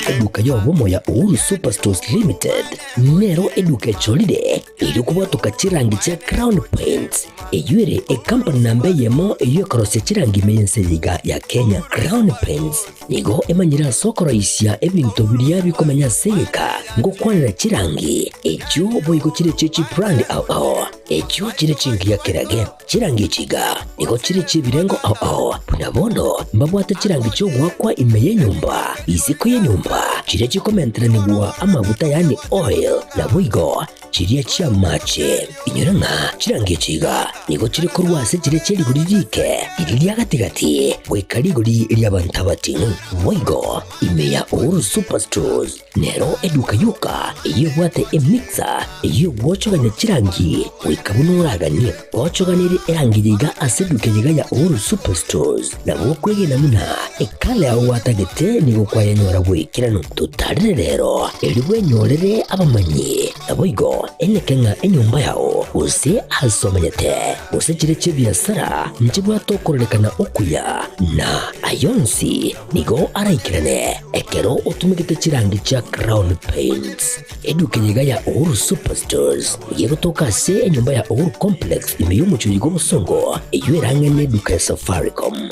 Eduka y'obomo ya Uhuru Superstores Limited nero eduka echorire erio kobwatoka chirangi chia Crown Paints, eyio ere ekampani namba eyemo eyio ekorosia chirangi ime y'ense eye iga ya Kenya. Crown Paints nigo emanyire ase okoroisia ebinto biria bikomenya ase egeka ngokwanera chirangi echio boigo chire chie chibrand ao ao echio chire chingiya kerage. Chirangi echi iga nigo chire chi'ebirengo ao ao, buna bono mbabwate chirangi chi'ogoakwa ime y'enyomba, isiko y'enyomba, chiria chikomenteranigwa amaguta yaani oil, naboigo chiria chi'amache. Inyora ng'a chirangi echi iga nigo chire korwa ase chiria chie rigori riike, riria ria gati-gati, goika rigori ri'abanto abating'u. Boigo ime ya Uhuru Superstores Nero eduka yoka eyio ebwate emixer eyio egwochogania chirangi goika buna oraganie. Gochoganerie erangi eye iga ase eduka eye iga ya Uhuru Superstores nabo okwegena buna ekala yao gwatagete nigo kwayenyora bw'ekeranu. Totarere rero erio bwenyorere abamanyi naboigo eneke ng'a enyomba yao gose ase omenyete gose chire chi'ebiasara nchibwate okororekana okuya na ayonsi Nigo araikerane ekero otumegete chirangi chia Crown Paints. Eduka eye iga ya Uhuru Superstores nigo egotoka ase enyomba ya Uhuru Complex ime y'omochie oyo bw'obosongo eyio erang'e neduka ya Safaricom.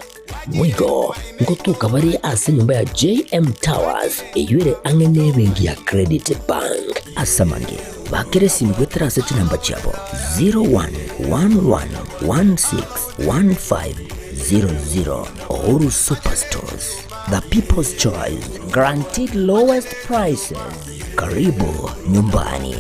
Boigo ngotoka bare ase enyomba ya JM Towers eyio ere ang'e nebenki ya Credit Bank. Ase amange, bakera esimi goetera ase chinamba chiabo 0111161500. Uhuru Superstores, the people's choice, guaranteed lowest prices. Karibu nyumbani.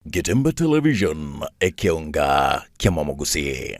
Getembe Television, ekeonga ki'amamogusii.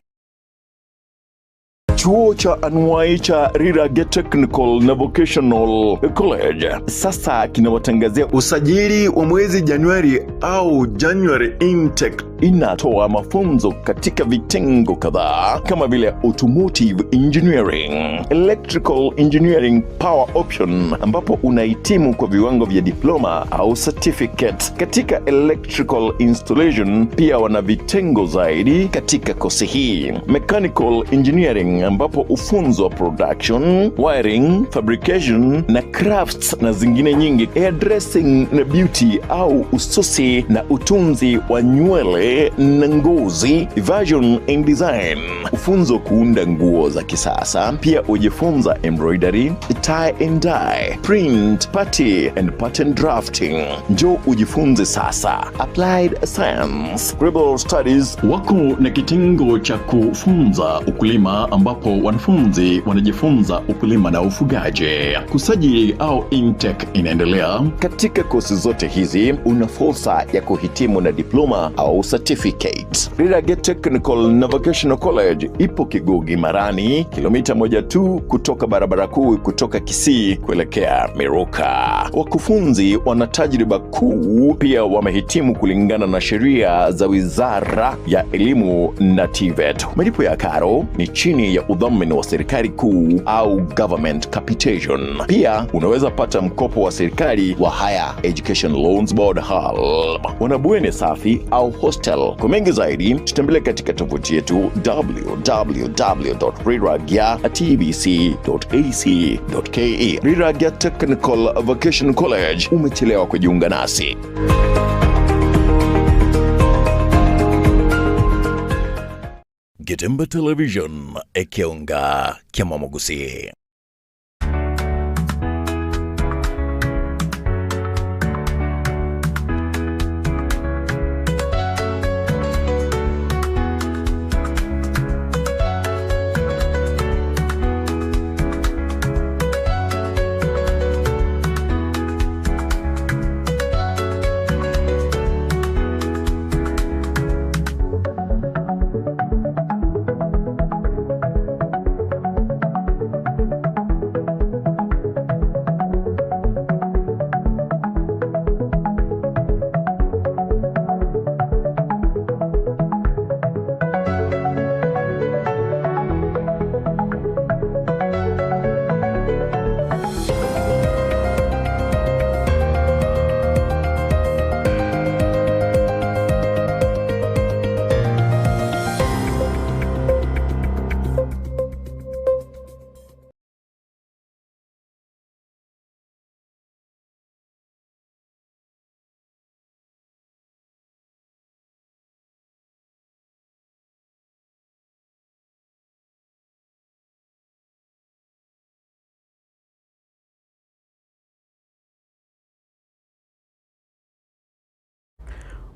Chuo cha anuai cha Rirage Technical na Vocational College sasa kinawatangazia Usajili wa mwezi Januari au January intake inatoa mafunzo katika vitengo kadhaa kama vile automotive engineering, electrical engineering power option, ambapo unahitimu kwa viwango vya diploma au certificate katika electrical installation. Pia wana vitengo zaidi katika kosi hii, mechanical engineering, ambapo hufunzwa production, wiring, fabrication na crafts na zingine nyingi, hairdressing na beauty au ususi na utunzi wa nywele na ngozi, fashion and design, ufunzo kuunda nguo za kisasa. Pia hujifunza embroidery, tie and dye, print, party and pattern drafting. Njoo ujifunze sasa. Applied Science, Global Studies Wako na kitengo cha kufunza ukulima ambapo wanafunzi wanajifunza ukulima na ufugaji. Kusajili au intake inaendelea. Katika kosi zote hizi una fursa ya kuhitimu na diploma au certificate. Rirage Technical na Vocational College ipo Kigugi Marani, kilomita moja tu kutoka barabara kuu kutoka Kisii kuelekea Miruka. Wakufunzi wana tajriba kuu, pia wamehitimu kulingana na sheria za Wizara ya Elimu na TVET. Malipo ya karo ni chini ya udhamini wa serikali kuu au government capitation. Pia unaweza pata mkopo wa serikali wa Higher Education Loans Board HELB. Wana bweni safi au hostel. Kwa mengi zaidi tutembelee katika tovuti yetu www.riragya.tbc.ac.ke. Riragya Technical Vocational College, umechelewa kujiunga nasi. Getembe Television, ekeonga ki'amamogusii.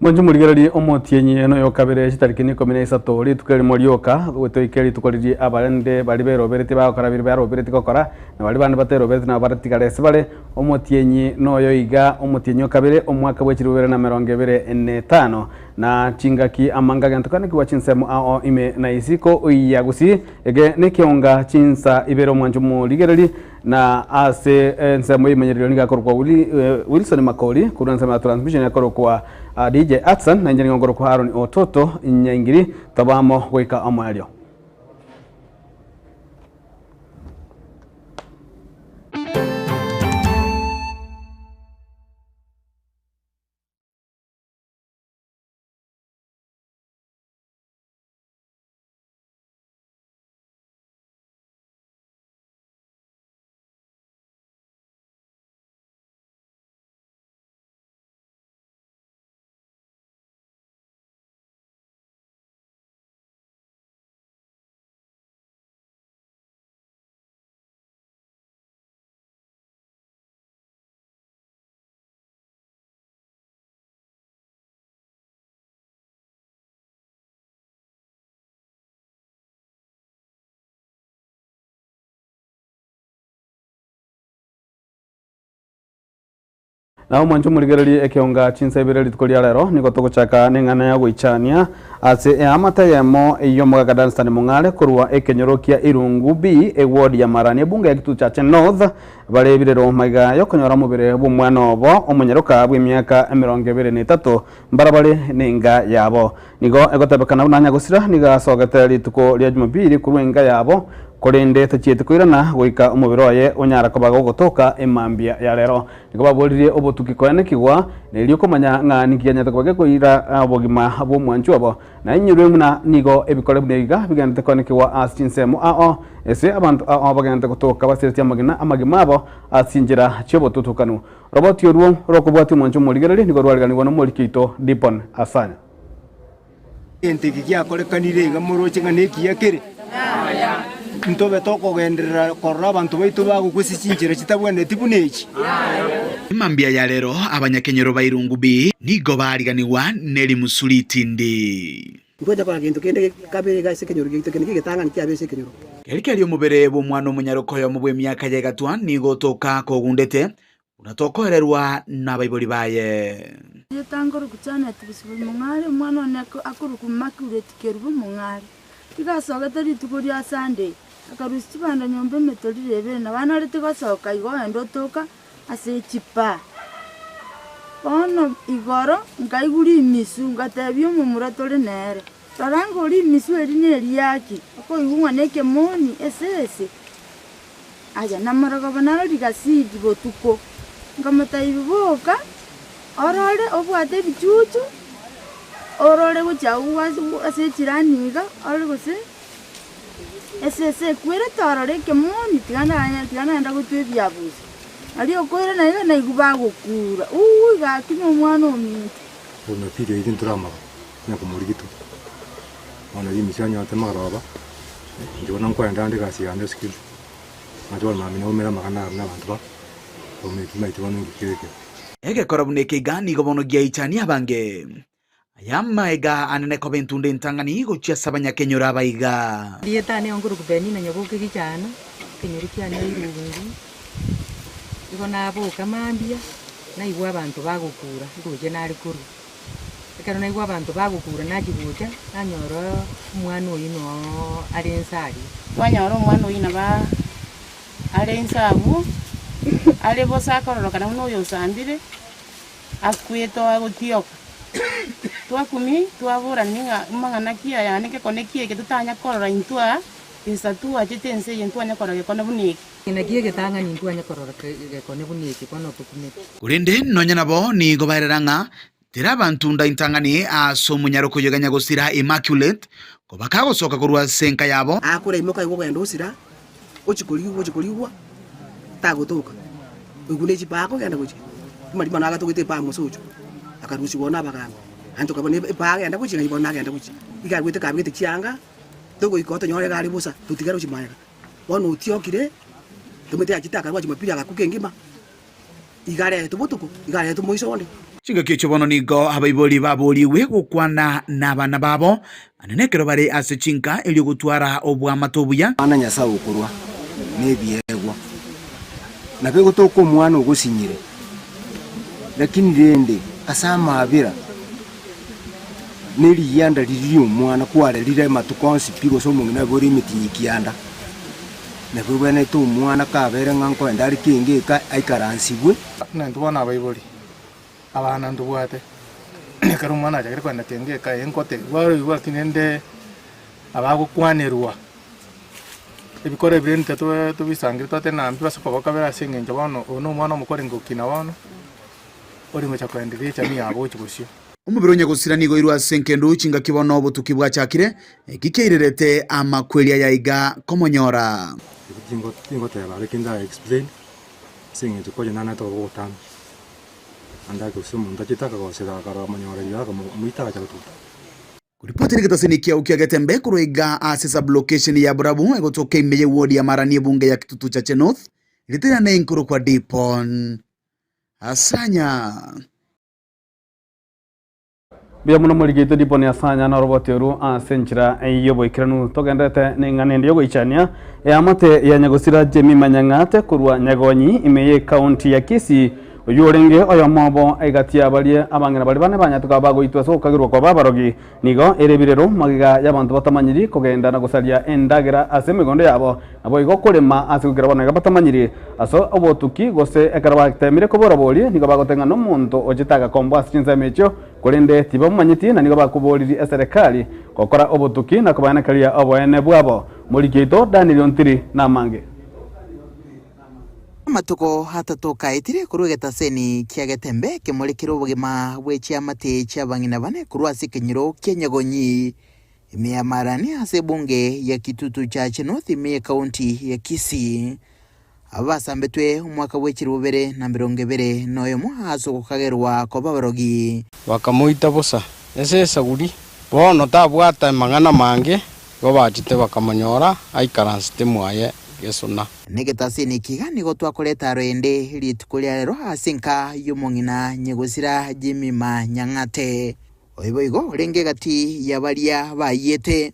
Mwanche morigererie omotienyi eno yokabere chitariki 13, rituko erimo rioka, gotoike rituko riria abarende baria beroberetie bagokora biria baroberetie gokora, na baria bande bateroberetie nabo baratigare ase bare. Omotienyi noyo iga, omotienyi o kabere, omwaka bwe chilifu bibere na emerongo ebere na etano. Na chingaki amanga agento kanekigwa chinsemo ao ime na isiko ya gusii, eke nekeonga chinsa ibere omwancho morigererie, Na ase ensemo y'ebimanyererio nigo akorokwa Wilson Makori, korwa ensemo ya transmission akorokwa DJ Atsan, na inche nigo nkorokwa Aaron Ototo Nyaingiri, toba amo goika omoerio. Nabo mwanche omorigererie ekeonga chinsa ibere rituko ria rero, nigo togochaka neng'ana ya goichania ase eamate eyemo y'omogaka Dunstan Mong'are korwa ekenyoro kia Irungu B, eward ya Marani ebunge ya Kitutu Chache North, bare ebirero maiga yokonyora omobere bw'omwana obo omonyaroka bw'emiaka 23 mbarabare nenga yabo. Nigo egotebekana buna nyagosira nigo asogete rituko ria Jumapili korwa enka yabo, korende tachieti koirana goika omobere oye onyare koba gogotoka emambia ya rero. Nigo baboririe obotuki koenekigwa, na erio komanya ng'a ninki kianyarete koba gekoira obogima bw'omwanchwa obo. Na inyorwe buna nigo ebikore buna iga bigenderete koenekigwa ase chinsemo ao, ase abanto ao bagenderete gotoka basiretie amagena amagima abo ase chinchera chi'obotutukanu. Roboti orwo rokobwatia omwanchwa omorigereria nigo rwariganigwa nomoriki oito Dipon Asanya. Egento eke giakorekanire iga moroche ng'a nekiya kere? Ntobe tokogenderera korora abanto baito bagokwa ase chinchera chitabwenereti buna echi? Mambia ya rero abanyakenyoro ba Irungu B nigo baariganigwa ne rimusu ritindi. Ntwancha kora gento kende kabere iga ase ekenyoro giaito, eke nakio egetang'ani kiabe ase ekenyoro. Keri keria omobere bw'omwana omonyaroka oyomo bw'emiaka ya egatwa nigo otoka kogundete, Buna tokoererwa nabaibori baye. Erieta nkorokwa Janet Bosibori Mong'are, omwana one akorokwa Immaculate Kerubo Mong'are. Iga asogete rituko ria Sunday, akarusia chibando nyomba emetoriro ebere, nabo anarete gosoka igo ogenda otoka ase echipaa. Bono igoro nkaigwa rimisu, ngatebia omomura tore nere, rora ng'a rimisu eri neriaki, okoigwa ng'a nekemoni esese. Aya namorogoba naro rigasidi botuko, nkamotebia, Boka, orore obwate ebichuchu, orore gochia agwo ase echirani iga, orore gose esese ekwerete orore ekemoni, tiga nanye tiga naenda gotwa ebiabuso. Aria okoirana iga naigwa bagokura, uuwi gaki na omwana ominto. Jumapili eyio ntoramara onye komorigitwa, bono rimisia anyorete maroba, inche bono nkoenda ande egasi yane esukuru, nache bono mambia naumera amang'ana aya buna abanto ba omeki maiti bono inki kere ekero. Egekora buna eke iga nigo bono giaichania abange. Aya amaega anene koba entunda entang'ani gochia ase abanyakenyoro aba iga. Rieta nigo nkoruku Penina nyaboke gichana, ekenyoro kiane irungu, igo naboka mambia, naigwa abanto bagokura, ndoche nare korwa. Ekero naigwa abanto bagokura nachia gocha, nanyora omwana oyio noo are inse aria. Twanyora omwana oyio nabo are inse abwo, are bosa akororokana buna oyo osambire, akwete agotioka. Twakumia, twaborania ng'a amang'ana ki aya ane gekone ki eke totanya korora intwe aa, insa twachete ense eye ntwanya korora gekone buna eke. Naki egetang'ani ntwanya korora gekone buna eke bono tokumete. Korende nonya nabo nigo baerera ng'a teri abantunda intang'ani ase omonyaroko oyoganya gosira Immaculate, kobakagosoka korwa ase enka yabo. Akure imoka igo ogenda osira, ochia korigwa ochia korigwa, tagotoka. Oigwa ne chipaa akogenda gochia, amarimo nagatogete epaa mosocho, akarusigwa bono abagambi. Naende tokabona epaa agenda gochia ng'ai bono agenda gochia. Iga aruete kabegete chianga, togoika oo tonyore iga are bosa, totigare gochia magega. Bono otiokire, tomanyete achete akarua jumapili agakwa kengima, iga aretwe botuko, iga aretwe moiso onde. Chingaki echio bono nigo abaibori baborigwe gokwana nabana babo, naende nekero bare ase chinka erio gotwara oboamate obuya. Omwana Nyasae okorwa nebiegwa, nabo egotoka omwana ogosinyire, lakini rende ase amaabera nerigianda riria ri'omwana kwarerire amatuko onsi pi gose omong'ina abe ore emetienyi kianda, nabo ebwenerete omwana kabere ng'a nkoenda are kenge eka aikaransigwe. Buna intwe bono abaibori, abana ntobwate, ekero omwana achakire kogenda kenge eka eye nkotebiwa aroigwe lakini rende abagokwanerwa, ebikoro ebi rende intwe tobisangire twateba ng'a mbibase koba kabere ase eng'encho bono oyo na omwana omokorenge gokina bono, ore gocha koendereria echamii yabo gochia bosio. Omobere o nyagosira nigo oirwe ase engendu chingaki bono obotuki bwachakire, eki kiairerete amakweri aya iga komonyora. Tingoteba are kende aye explain ase eng'encho konya nanete obobe obotambe. Naende ake gose omonto achete akagosera akarora omonyora riria akamoita agacha gotuta. Koripoti negetasini kiao kia Getembe korwa iga ase sub-location ya Burabu egotoka ime ye ward ya Marani ebunge ya Kitutu Chache North, ritirane inkorokwa Dipon Asanya. Mbuya mono morigetie Diponi Asanya na oroboti oru ase enchera y'oboikeranu. Togenderete neng'ana ende y'ogoichania eamate ya nyagosira Jemimah Nyang'ate korwa Nyagonyi ime y'ecounty ya Kisii oyio orenge oyomo obo egati ya baria abang'ina baria bane banyate koba bagoitwa ase ogokagerwa kwabo abarogi. Nigo ere ebirero magega y'abanto batamanyiri kogenda na gosaria endagera ase emegondo yabo, naboigo korema ase goikera bono iga batamanyiri ase obotuki, gose ekero bateemire kobora-boria, nigo bagoteba ng'a nomonto ochete agakomboa ase chinsemo echio, korende tibamomanyeti, na nigo bakoboriri eserekari gokora obotuki na kobaenekeria oboene bwabo. Moriki oito Daniel Ontiri namange. Amatuko atato kaetire korwa egetaseni kia Getembe kemorekire obogima bwe chiamate chi'abang'ina bane korwa ase ekenyoro kia Nyagonyi, ime ya Marani ase ebunge ya Kitutu Chache North ime y'ekaunti ya Kisii. Aba basambetwe omwaka bwe chilifu bibere na emerongo ebere na oyomo ase ogokagerwa koba abarogi. Bakamoita bosa ase esaguri. Bono tabwate amang'ana mange, igo bachete bakamonyora aikaransete mwaye gesona. Negetasini eke iga nigo twakoreta aro ende rituko ria rero ase enka y'omong'ina nyegosira Jemima Nyang'ate. Oyo boigo orenge egati ya baria bayiete.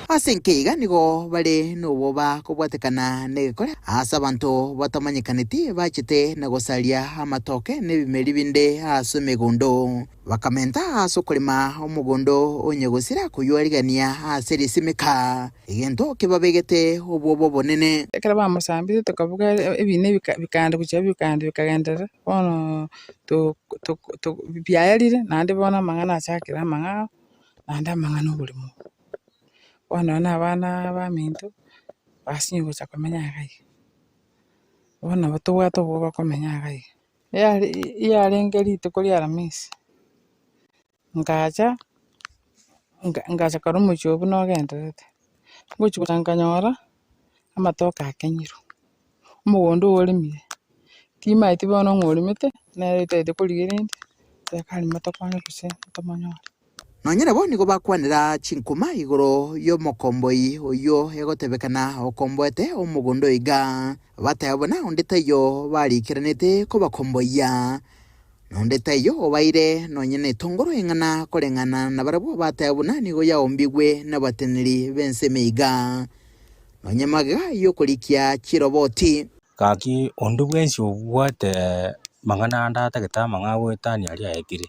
Ase enka iga nigo bare nobwoba kobwatekana negekore aase abanto batamanyekaneti bachete na gosaria amatoke na ebimeri binde ase emegondo. Bakamenta ase okorema omogondo onye gosira koywarigania ase risimeka, egento kebabegete obwoba obonene. Ekero bamosambire tokabuga ebina bikaenda gochia bikaenda bikagenderera, bono to- to- to biaerire naende bono amang'ana achakire amang'ao, naende amang'ana oborimo. Bono nonye na abana baminto, basinyire gocha komenya iga iga. Bono nabo tobwate obwoba komenya iga iga. Yare yarenge rituko ria Aramisi, nkacha, nka nkacha korora omochie oyio buna ogendererete, ngochia gocha nkanyora, amatoke akenyirwe, omogondo oyo oremire, timanyeti bono ng'a oremete, nere otaete korigia rende, serikali motokonye gose tomonyore. Nonya nabo nigo bakwanera chinkuma igoro y'omokomboi oyio egotebekana okomboete omogondo oiga, bateba buna onde taiyo barikeranete kobakomboyia, na onde taiyo obaire nonya netongoro eng'ana koreng'ana nabarabwo bateba buna nigo yaombigwe nabateneneri b'ensemo iga, nonya magega y'okorikia chiroboti. Gaki onde bwensi obwate mang'ana ande atagete amang'ana agoetania aria aetire.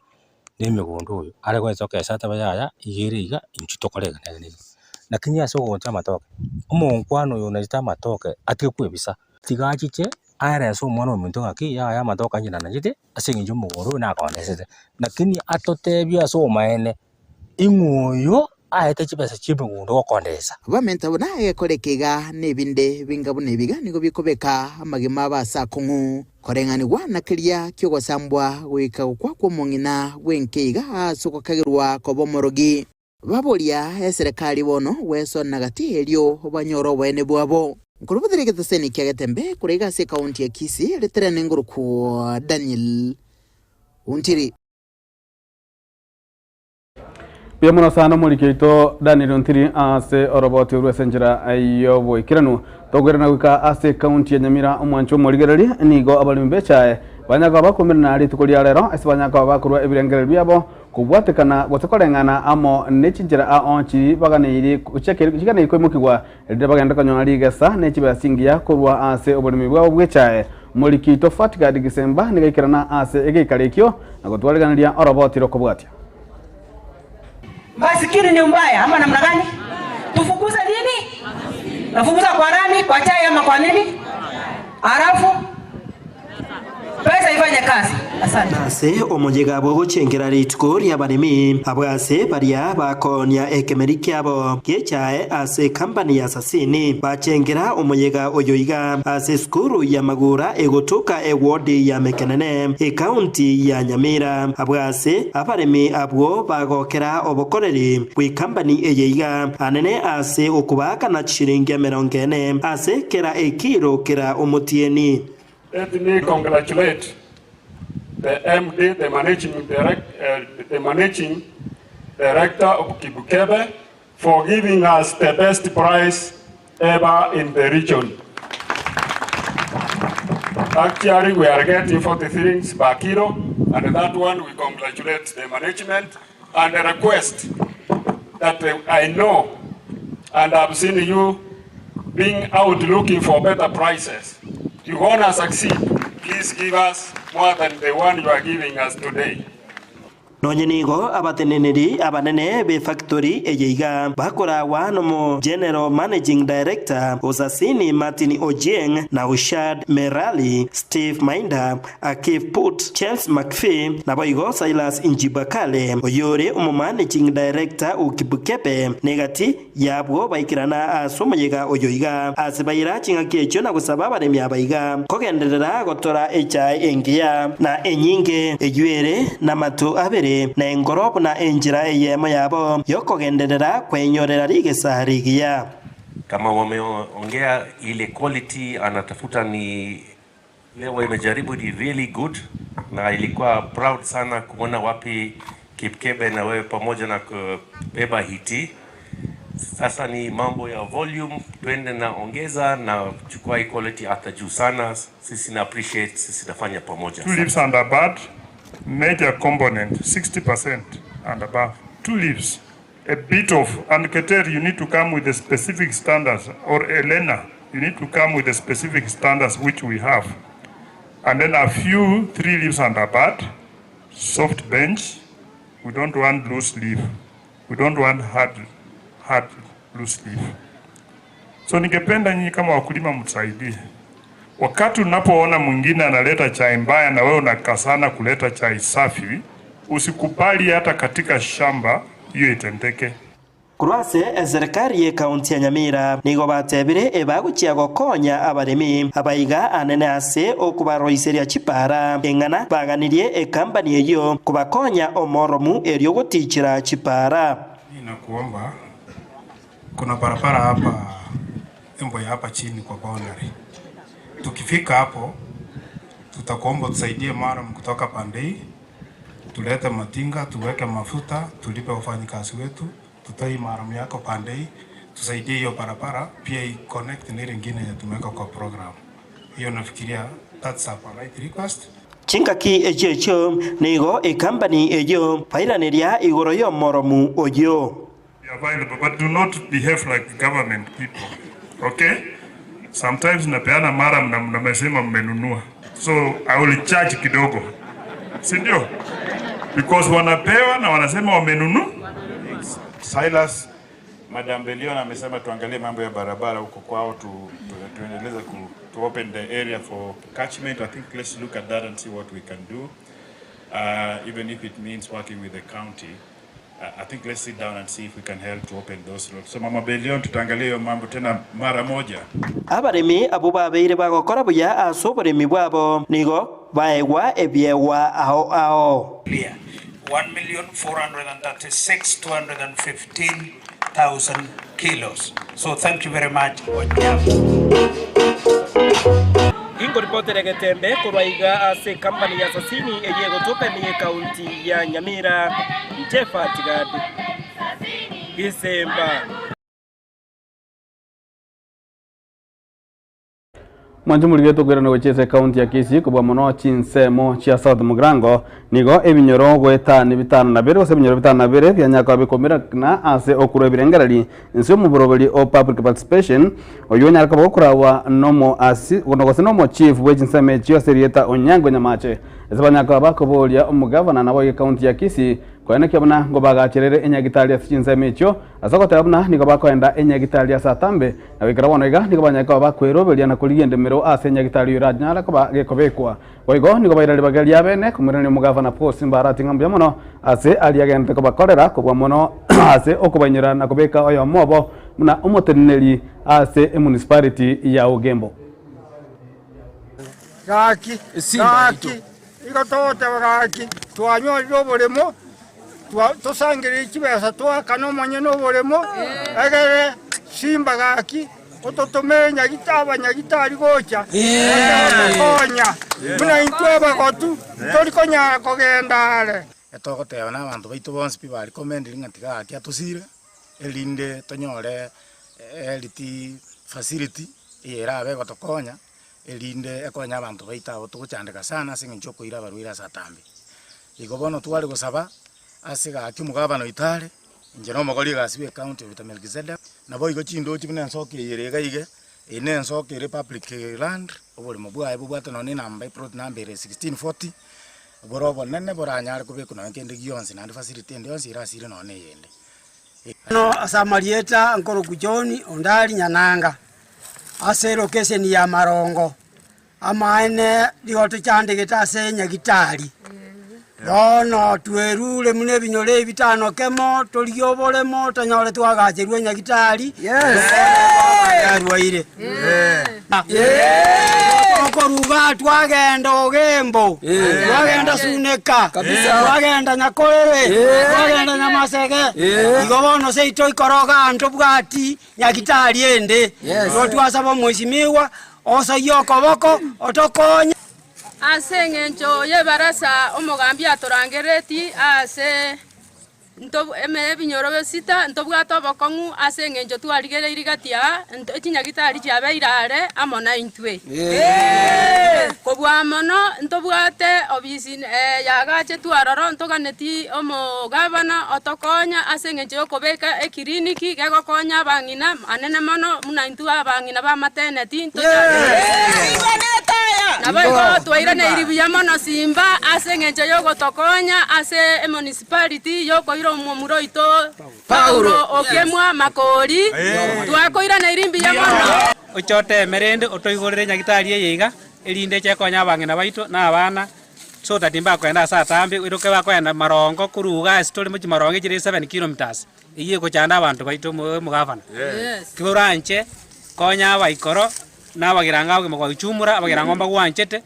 Na emegondo oyo, are goesoka ase atebe yaya, iga ere iga, intwe tokore iga na iga na iga. Lakini ase ogocha amatoke, omonkwano oyo onachete amatoke atige kwebisa, tiga achiche aerese omwana ominto ng'aki yaya amatoke inche nanachete ase eng'encho omogondo oyo nakondesete. Lakini atotebie ase obomaene, ing'o oyo aete chibesa chia emegondo gokondesa. Bamenta buna egekora eke iga na ebinde binga buna ebi iga nigo bikobeka amagima abo ase akong'u. Koreng'anigwa na keria ki'ogosambwa goika gokwa kw'omong'ina bw'enka iga ase ogokagerwa koba omorogi. Baboria eserekari bono gwesona gati erio banyore oboene bwabo. Nkorubotheria egeteseni kia Getembe korwa iga ase ekaunti ya Kisii riterene ngorokwo Daniel Ontiri. Mbuya mono sana omoriki oito Daniel Ontiri ase oroboti orwo ase enchera y'oboikeranu. Tokoirana goika ase ekaunti ya Nyamira omwancho omorigereria nigo abaremi b'echae Banyare koba bakomerana rituko ria rero ase banyare koba bakorua ebirengererio biabo kobwatekana gose koreng'ana amo ne chinchera ao chiri baganeiri chiganeiri koimokigwa erinde bagende konyora rigesa ne chibesa chingiya korwa ase oboremi bwabo bw'echae. Omoriki oito Fatgard Gisemba nigo aikerana ase egeikaro ekio na gotwariganeria oroboti rokobwatia. Masikini ni mbaya ama namna gani? Tufukuze nini? Nafukuza kwa nani? Kwa chai ama kwa nini? Halafu pesa ifanye kazi. Asante. Ase omoyega bw'ogochengera rituko ri'abaremi, abwo ase baria bakoonia ekemeri kiabo gi'echae ase ekampani ya Sasini, bachengera omoyega oyo iga ase esukuru y'amagura egotoka ewodi ya Mekenene, ekaunti ya Nyamira. Abwo ase abaremi abwo bagokera obokoreri bw'ekampani eye iga anene ase okobaakana chishiringi emerongo ene ase kera ekiro kera omotienyi. Let me congratulate the MD, the managing, direct, uh, the managing director of Kibukebe for giving us the best price ever in the region. Actually, we are getting 40 shillings per kilo, and that one we congratulate the management and request that I know and I've seen you being out looking for better prices. You wanna succeed, please give us more than the one you are giving us today. Nonye nigo abateneneri abanene b'efactori eye iga bakoragwa nomo General Managing Director Osasini Martin Ochieng na Ushad Merali, Steve Mainda, Akif Put, Charles McPhee, naboigo Silas Njibakale oyore omomanaging director o Kipkebe negati y'abwo baikerana ase omoyega oyo iga ase baira ching'aki echio na gosaba abaremi aba iga kogenderera gotora echae engiya na enyinge eyio ere namato abere na engoro buna enchera eyemo yabo y'okogenderera kweinyorera rigesa rigiya. Kama wameongea ile quality anatafuta ni Leo imejaribu ni really good na ilikuwa proud sana kuona wapi Kipkebe na wewe pamoja na kubeba hiti. Sasa ni mambo ya volume, twende na ongeza na chukua hii quality hata juu sana. Sisi na appreciate, sisi nafanya pamoja. Two leaves and above, major component 60% and above. Two leaves, a bit of, and Keter, you need to come with the specific standards, or Elena, you need to come with the specific standards which we have. And then a few, three leaves and above, soft bench. We don't want loose leaf. We don't want hard, hard loose leaf. So ningependa nyinyi kama wakulima mtusaidie. Wakati unapoona mwingine analeta chai mbaya na wewe unakasana kuleta chai safi, usikubali hata katika shamba hiyo itendeke. Korwa ase eserekari y'ekaunti ya Nyamira nigo batebire ebagochia gokonya abaremi abaiga anene ase okobaroiseria chipara eng'ana baganirie ekampani eyio kobakonya omoromu erio gotichera chipara. Ninakuomba, kuna barabara hapa Embo ya hapa chini kwa boundary. Tukifika hapo tutakuomba tusaidie murram kutoka pande hii, tulete matinga, tuweke mafuta, tulipe wafanyikazi wetu, tutoe hii murram yako pande hii, tusaidie hiyo barabara pia i connect na ile ingine yenye tumeweka kwa program. Hiyo nafikiria that's a polite request. Chingaki echio echio nigo ekampani eyio bairaneria igoro y'omoromu oyio. Be available but do not behave like government people okay sometimes napeana murram na mnasema mmenunua so I will charge kidogo si ndio because wanapewa na wanasema wamenunua Silas, Madam Belion amesema tuangalie mambo ya barabara huko kwao tu, tu, tuendeleze ku, to open the area for catchment. I think let's look at that and see what we can do. Even if it means working with the county. I think let's sit down and see if we can help to open those roads. So Mama Belion tutaangalia hiyo mambo tena mara moja. Abaremi abwo babeire bagokora buya ase oboremi bwabo nigo baegwa ebiegwa ao ao. 1,436,215,000 kilos. So thank you very much. Inkoripotera egetembe korwa iga ase ekampani ya Sasini eyio egotoka ime y'ekaunti ya Nyamira, Jeff Tigadi, Gisemba. Mwanche morigete okoirana gochia ase ekaunti ya Kisii kobua mono chinsemo chia South Mugirango, nigo ebinyoro goetania bitano na bibere gose ebinyoro bitano na bibere bianyara koba bikomirana ase okorua ebirengereri inse y'omoboroberi o public participation oyio onyare koba gokoragwa nomo asi gose nomo chief bwe chinsemo echio ase erieta Onyango Nyamache ase banyara koba bakoboria omogavana naboigo ekaunti ya Kisii koenekia buna ngobagacherere enyagitari ase chinsemo echio Ase ogoteba buna nigo bakoenda enyagitari ase atambe, na goikera bono iga nigo banyare koba bakweroberia na korigia endemero ase enyagitari eranyare koba gekobekwa. Boigo nigo baira ribaga ria bene komoirania omogavana Paul Simba Arati ng'a mbuya mono ase aria agenderete kobakorera kobua mono ase okobainyora na kobeka oyomo obo buna omoteneneri ase emunicipality ya Ogembo. Gaki, gaki, igo togoteba gaki, twanyorire oboremo, tosangererie chibesa toakane omonyene oboremo, egere simba gaki ototomere nyagita abanyagitari gocha gotokonya buna intwe abagotu ntori konyara kogenda are. Etogoteba na abanto baito bonsi pi barecommendiri ng'a tiga gaki atosire, erinde tonyore health facility eye erabe egotokonya. erinde ekonye abanto baito abwo togochandeka sana ase eng'encho yokoira abarwaire ase atambe. Igo bono tware gosaba ase gaki omogabana oito are, inche na omokori egasi bwe ecounty Peter Melkizedek, naboigo chindochi buna ensoko eye ere iga iga, eye na ensoko ere public land, oboremo bwaye bobwate nonye na enamba eplot number ere 1640, bore obonene boranyare kobekwa nonye kende gionsi naende facility ende yonsi erasire nonye na eyende. Bono ase amarieta nkorokwa John Ondari Nyananga. Ase elokesheni ya Marongo, amaene nigo tochandegete ase nyagitari. Bono twerure buna ebinyoro ebi bitano kemo, torigie oboremo tonyore twagacherwe nyagitari, yarwaire. Okoruga twagenda Ogembo, twagenda Suneka, twagenda Nyakorere, twagenda Nyamasege, igo bono seito ikoroga ntobwati Nyagitari ende, igo twasaba omwesimigwa osoyie okoboko otokonye. Ase engencho y'ebarasa omogambi atorangeretie aase ebinyoro bisita, ntobwate obokong'u ase engencho twarigereirie gati aa, chinyagitari chiabeire are amo naintwe. Kobua mono ntobwate obisi yagachetwe aroro ntoganeti omogavana otokonya ase eng'encho yokobeka ekiriniki gegokonya abang'ina anene mono buna intwe abang'ina ba maternity Naboigo twairaneiri buya mono Simba ase eng'encho yogotokonya ase emunicipality yokoira omomura oito Paulo okemwa makori, twakoiraneiri mbuya mono. Oche oteeme rende otoigorere nyagitari eye iga, erinde eche ekonye abang'ina baito na abana, so that mbakoenda ase atambe, eroke bakoenda marongo korwa iga ase tore mochie marongo echire 7 kilometres, eywo egochanda abanto baito omogavana. Tiga oranche konya abaikoro na abagirango abagima kwa kichumura, abagirango mbagwanchete.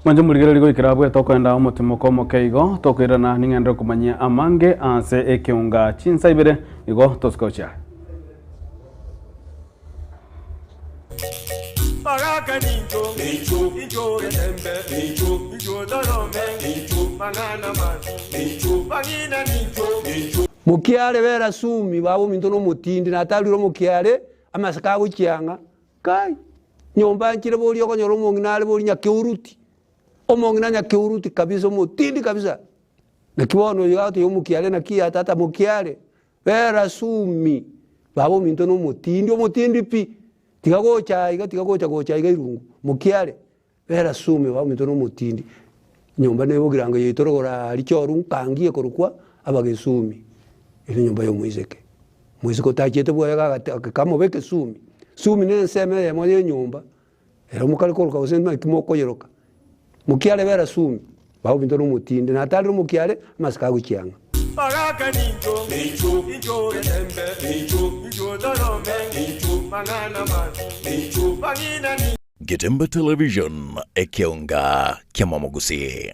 Mwanche morigererie goikera abwo tokoenda omotimoko omoke igo, tokoirana ning'enderere komanyia amange ase ekeunga chinsa ibere igo tosike gochia are. Mokiare bera sumi baba ominto nomotindi natarire omokiare amaseko agochiang'a Kai! Nyomba nchire boria okonyora omong'ina are boria nyakeuruti, omong'ina nyakeuruti kabisa omotindi kabisa. Naki bono oyo agotebia omokiare naki ya tata mokiare, bera sumi, baba ominto na omotindi, omotindi pi, tiga gocha aiga tiga gocha gocha aiga irungu, mokiare, bera sumi baba ominto na omotindi. Nyomba na ebogirango yaito rogoro aria choru nkangi ekorokwa abagesumi, ere enyomba ya omoiseke. Moiseke otachiete bwoye akamobeka esumi, sumi na ensemo eyemo ya enyomba, ere mokare koroka gose naki mokoyeroka, mokiare bera sumi, baba ominto na omotindi, natarire omokiare, amasiko agochia ang'e. Getembe Television, ekeonga ki'amamogusii.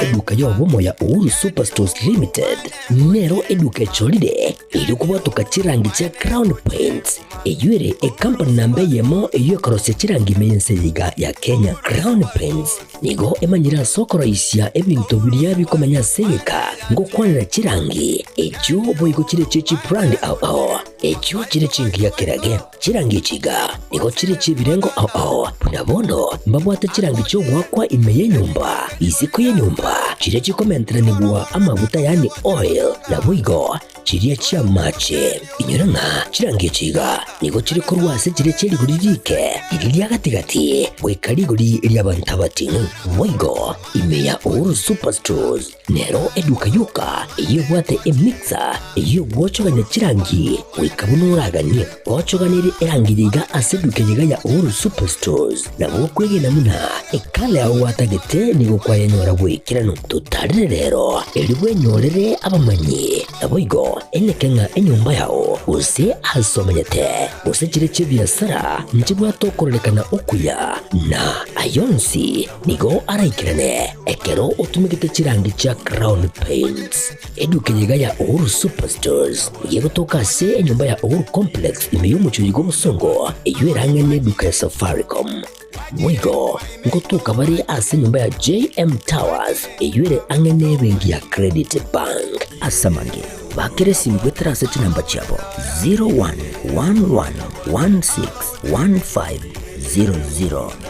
Eduka y'obomo ya Uhuru Superstores Limited nero eduka echorire erio kobwatoka chirangi chia Crown Paints, eyio ere ecompany namba eyemo eyio ekorosia chirangi ime y'ense eye iga ya Kenya. Crown Paints nigo emanyire ase okoroisia ebinto biria bikomenya ase egeka ngokwanera chirangi echio boigo chire chie chibrand ao ao echio chire chingiya kerage. Chirangi echi iga nigo chire chi'ebirengo ao ao, buna bono mbabwate chirangi chi'ogoakwa ime y'enyomba, isiko y'enyomba, chiria chikomenteranigwa amaguta yaani oil, naboigo chiria chi'amache. Inyora ng'a chirangi echi iga nigo chire korwa ase chiria chie rigori riike, riria ria gati-gati, goika rigori ri'abanto abating'u. Boigo ime ya Uhuru Superstores Nero eduka yoka eyio ebwate emixer eyio egwochogania chirangi goika buna oraganie. Gochoganerie erangi yiga ase eduka yiga ya Uhuru Superstores nabo okwegena buna ekala yao gwatagete nigo kwayenyora goikeranu. Totarire rero erio bwenyorere abamanyi naboigo eneke ng'a enyomba yao gose ase omenyete gose chire chi'ebiasara nchibwate okororekana okuya na ayonsi Nigo araikerane ekero otumegete chirangi chia Crown Paints. Eduka eye iga ya Uhuru Superstores nigo egotoka ase enyomba ya Uhuru Complex ime y'omochie oyiga obosongo eyio ere ang'e n'eduka ya Safaricom. Boigo ngotoka bare ase enyomba ya JM Towers eyio ere ang'e n'ebenki ya Credit Bank. Ase amange, bakera esimi goetera ase chinamba chiabo 0111161500.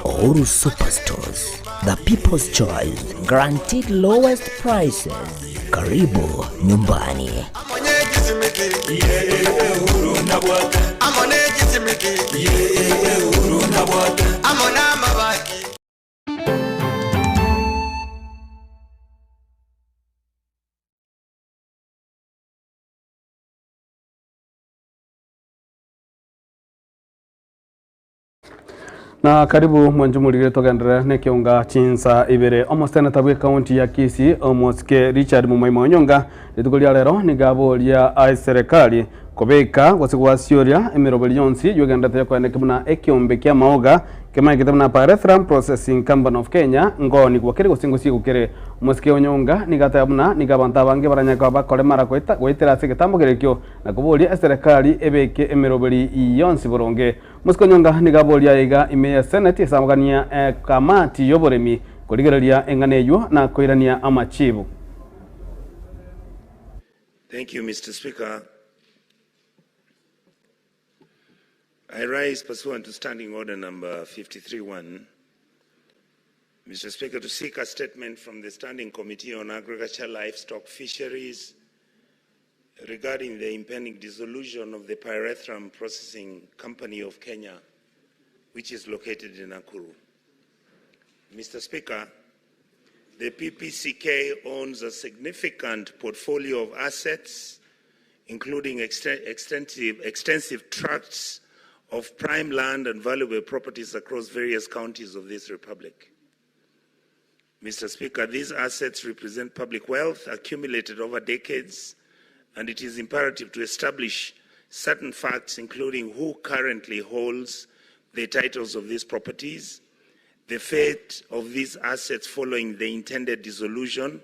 Uhuru Superstores, the people's choice, guaranteed lowest prices. Karibu nyumbani. Na karibu mwanche morigere togenderere nekeonga chinsa ibere. Omoseneta bw'ekaunti ya Kisii omosike Richard Momoima Onyonga rituko ria rero nigo aboria eserekari kobeka gose gwasioria emeroberi yonsi yogenderete yokoeneka buna ekeombe ki'amaoga kemaegete buna Pyrethrum Processing Company of Kenya ngoonigwa kere gose ngosiegwa kere. Omosike Onyonga nigo ateba buna nigo abanto abange baranyare koba bakoremara goetera ase egetambo keria ekio na koboria eserekari ebeke emeroberi yonsi boronge. Mosike Onyonga nigo aboria aiga ime ye Seneti esamogania ekamati y'oboremi korigereria eng'ana eyio na koirania amachibu. Thank you, Mr. Speaker. I rise pursuant to Standing Order number 53-1, Mr. Speaker, to seek a statement from the Standing Committee on Agriculture, Livestock, Fisheries regarding the impending dissolution of the Pyrethrum Processing Company of Kenya, which is located in Nakuru. Mr. Speaker, the PPCK owns a significant portfolio of assets, including extensive tracts of prime land and valuable properties across various counties of this republic. Mr. Speaker, these assets represent public wealth accumulated over decades, and it is imperative to establish certain facts, including who currently holds the titles of these properties, the fate of these assets following the intended dissolution,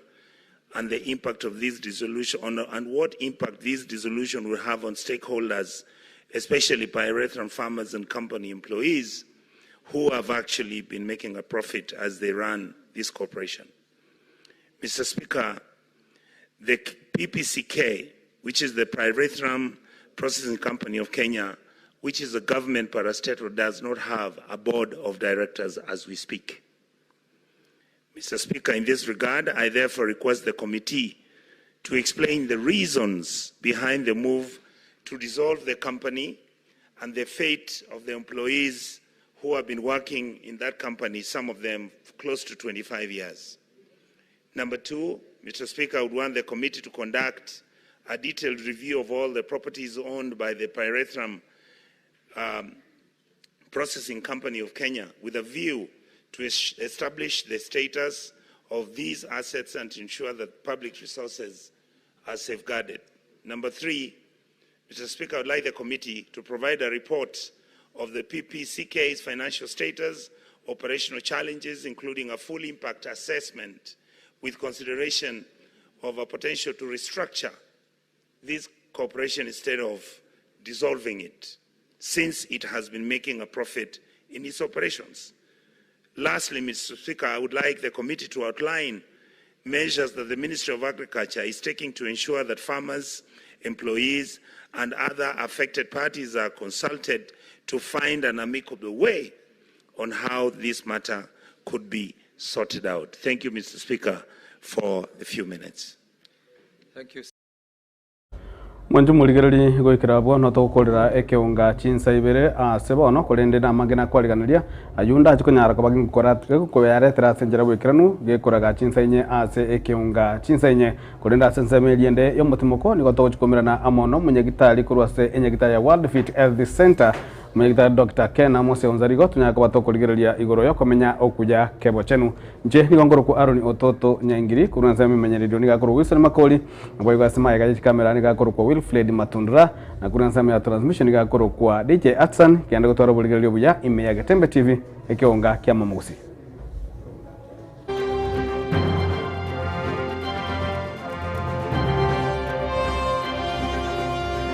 and the impact of this dissolution on, and what impact this dissolution will have on stakeholders, especially pyrethrum farmers and company employees who have actually been making a profit as they run this corporation. Mr. Speaker, the PPCK, which is the Pyrethrum Processing Company of Kenya, which is a government parastatal, does not have a board of directors as we speak. Mr. Speaker, in this regard, I therefore request the committee to explain the reasons behind the move to dissolve the company and the fate of the employees who have been working in that company, some of them close to 25 years. Number two, Mr. Speaker, I would want the committee to conduct a detailed review of all the properties owned by the Pyrethrum Processing Company of Kenya with a view to establish the status of these assets and to ensure that public resources are safeguarded. Number three, Mr. Speaker, I would like the committee to provide a report of the PPCK's financial status operational challenges, including a full impact assessment with consideration of a potential to restructure this corporation instead of dissolving it, since it has been making a profit in its operations. Lastly, Mr. Speaker, I would like the committee to outline measures that the Ministry of Agriculture is taking to ensure that farmers, employees, and other affected parties are consulted to find an amicable way on how this matter could be sorted out. Thank you, Mr. Speaker, for a few minutes. Thank you. Mwanche omorigereria goikera bono togokorera ekeonga chinsa ibere ase bono, korende namange nakwariganeria, ayio ndache konyara koba ginkokora gekoyaretera ase enchera bw'ekeranu, gekoraga chinsa inye ase ekeonga chinsa inye. Korende ase ensemo eria ende y'omotimoko nigo togochia komerana amo nomonyagitari korwa ase enyagitari ya World Fit Health Centre, Omonyagitari Doctor Ken Amos Onzarigo, tonyare koba tokorigereria igoro y'okomenya okuya kebochenu. Inche nigo nkorokwa Aaron Ototo Nyaingiri, korwa ensemo emenyererio nigo akorokwa Wilson Makori, naboigo ase magega ye chikamera nigo akorokwa Wilfred Matundura, na korwa ensemo ya transmission nigo akorokwa DJ Atsan, kende gotwara oborigereria obuya ime ya Getembe TV, ekeonga kia Momogusi.